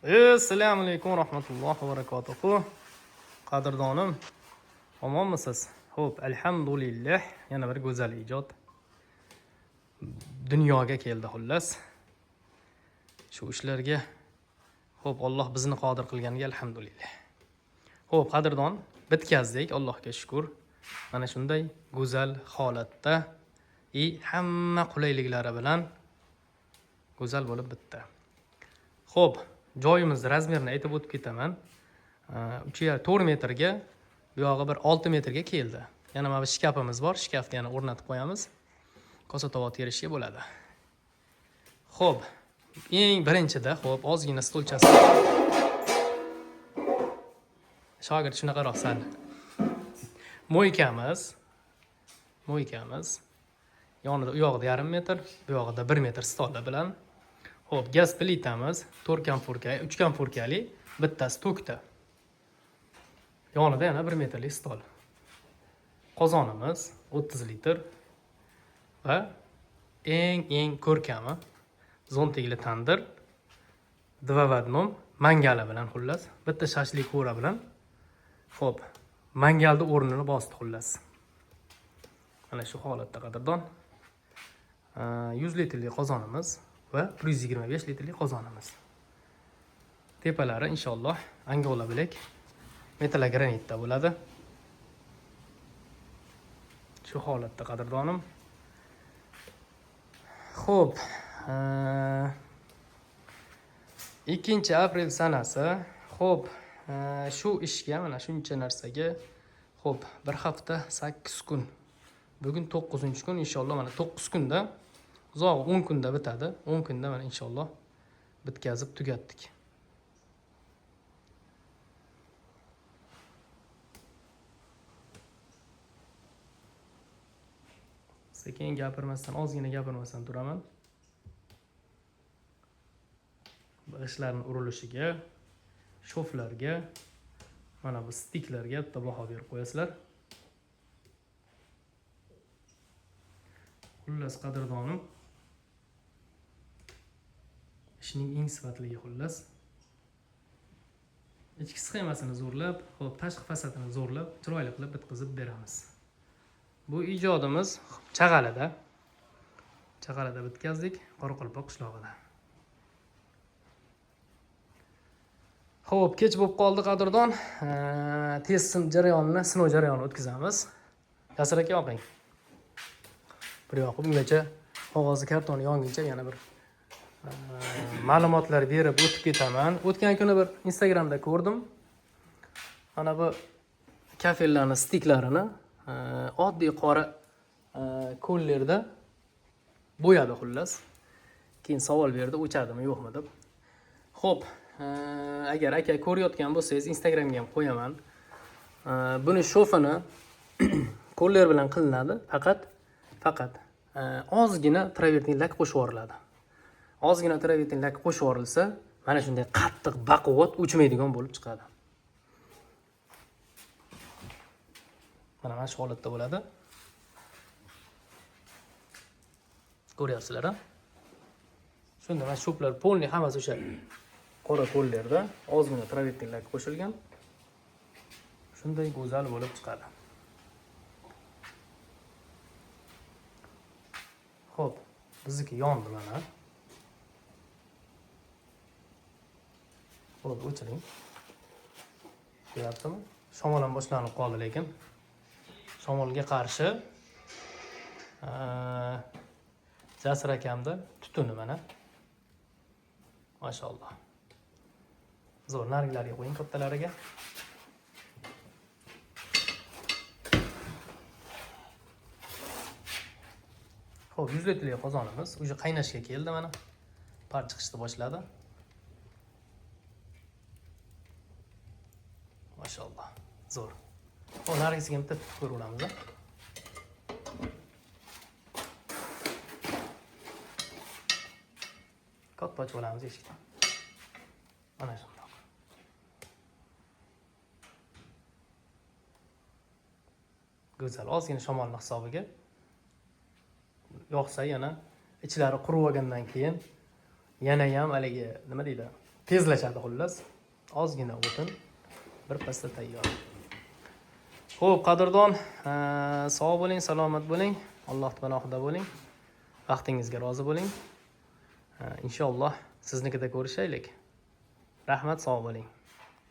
Assalomu alaykum rahmatullohi va barakatuhu. Qadrdonim, omonmisiz? Xo'p, alhamdulillah, yana bir go'zal ijod dunyoga keldi xullas. Shu ishlarga xo'p, Alloh bizni qodir qilganiga alhamdulillah. Xo'p, qadrdon, bitkazdik, Allohga shukr. Mana shunday go'zal holatda i hamma qulayliklari bilan go'zal bo'lib bitdi. Xo'p, joyimiz razmerini aytib o'tib ketaman. 3,5-4 metrga, bu yog'i bir 6 metrga keldi. Yana mana bu shkafimiz bor, shkafni yana o'rnatib qo'yamiz. Kosa tovoq terishga bo'ladi. Xo'p, eng birinchida, xo'p, ozgina stolchasi. Shogird shunaqaroq sal. Mo'ykamiz. Mo'ykamiz. Yonida u yog'ida yarim metr, bu yog'ida 1 metr stoli bilan. Xo'p, gaz plitamiz 4 konforka, 3 konforkali, bittasi tokda. Yonida yana 1 metrlik stol. Qozonimiz 30 litr va eng ko'rkami zontikli tandir 2 в одном mangali bilan xullas, bitta shashlik qo'ra bilan. Xo'p, mangalni o'rnini bosdi xullas. Mana shu holatda qadrdon. 100 litrli qozonimiz va 125 litrli qozonimiz. Tepalari inshaalloh Angola bilak metallogranitda bo'ladi. Shu holatda qadrdonim. Xo'p, 2 aprel sanasi. Xo'p, shu ishga mana shuncha narsaga xo'p, bir hafta 8 kun. Bugun 9-kun inshaalloh mana 9 kunda, uzog'i 10 kunda bitadi. 10 kunda mana inshaalloh bitkazib tugatdik. Sekin gapirmasdan, ozgina gapirmasdan turaman. G'ishtlarning urilishiga, shoflarga, mana bu stiklarga bitta baho berib qo'yasizlar. Xullas qadrdonim, ishning eng sifatligi xullas. Ichki sxemasini zo'rlab, xo'p, tashqi fasadini zo'rlab, chiroyli qilib bitkazib beramiz. Bu ijodimiz Chag'alida. Chag'alida bitkazdik, Qoraqalpoq qishlog'ida. Xo'p, kech bo'lib qoldi qadrdon. Test jarayonini, sinov jarayonini o'tkazamiz. Jasur aka yoqing. Bir yoqib, ungacha qog'ozni kartoni yonguncha yana bir ma'lumotlar berib o'tib ketaman. O'tgan kuni bir Instagramda ko'rdim. Mana bu kafellarning stiklarini oddiy qora kollerda bo'yadi xullas. Keyin savol berdi, o'chadimi yo'qmi deb. Xo'p, agar aka ko'rayotgan bo'lsangiz, Instagramga ham qo'yaman. Buni shofini koller bilan qilinadi, faqat ozgina travertin lak qo'shib yuboriladi. Ozgina travertin lak qo'shib yuborilsa, mana shunday qattiq baquvvat o'chmaydigan bo'lib chiqadi. Mana shu holatda bo'ladi. Ko'ryapsizlar, ha? Shunda mana shoplar polni hammasi o'sha qora pollarda ozgina travertin lak qo'shilgan. Shunday go'zal bo'lib chiqadi. Xo'p, bizniki yondi mana. Xo'p, o'chiring. Ko'ryapsizmi? Shamol ham boshlanib qoldi, lekin shamolga qarshi Jasur akamda tutuni mana. Mashalloh. Zo'r, narigilarga qo'ying kattalariga. Xo'p, 100 litrlik qozonimiz уже qaynashga keldi mana. Par chiqishni boshladi. Mashalloh. Zo'r. Xo'p, narigisiga bitta tutib ko'raveramiz, a? Katta ochib olamiz eshikni. Mana shundoq. Go'zal, ozgina shamolni hisobiga yoqsa yana ichlari qurib olgandan keyin yana ham haligi nima deydi? Tezlashadi xullas. Ozgina o'tin birpasda tayyor. Xo'p, qadrdon, sog' bo'ling, salomat bo'ling. Alloh panohida bo'ling. Vaqtingizga rozi bo'ling. Inshaalloh siznikida ko'rishaylik. Rahmat, sog' bo'ling.